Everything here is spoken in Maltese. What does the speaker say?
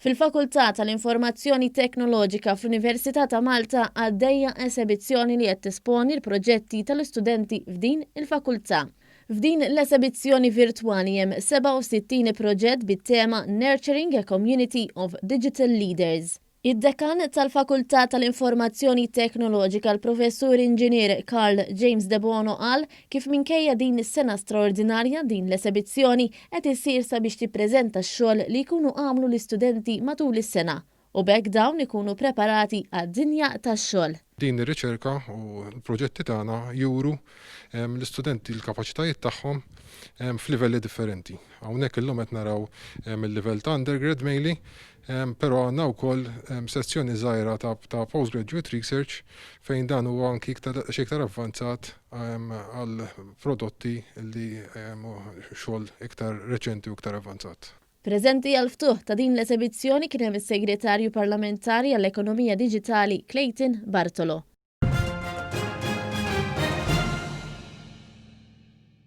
Fil-Fakultà tal-Informazzjoni Teknoloġika fl-Università ta' Malta għaddejja esebizzjoni li qed tesponi l-proġetti tal-istudenti f'din il-fakultà. F'din l-esebizzjoni virtwali hemm 67 proġett bit-tema Nurturing a Community of Digital Leaders. Id-dekan tal-Fakultà tal-Informazzjoni Teknoloġika, l-Professur Inġinier Karl James Debono, qal kif minkejja din is-sena straordinarja, din l-esebizzjoni qed issir sabiex tippreżenta x-xogħol li jkunu għamlu l-istudenti matul is-sena u b'hekk dawn ikunu preparati għad-dinja tax-xogħol. Din ir-riċerka u l-proġetti tagħna juru l-istudenti l-kapaċitajiet tagħhom f'livelli differenti. Hawnhekk illum qed naraw il-livell ta' undergrad mainly, però għandna wkoll sezzjoni żgħira ta' postgraduate research fejn dan huwa anki xi iktar avvanzat għal prodotti li xogħol iktar reċenti u iktar avvanzat. Preżenti għall-ftuħ ta' din l-esebizzjoni kien hemm is-Segretarju Parlamentari għall-Ekonomija Diġitali Clayton Bartolo.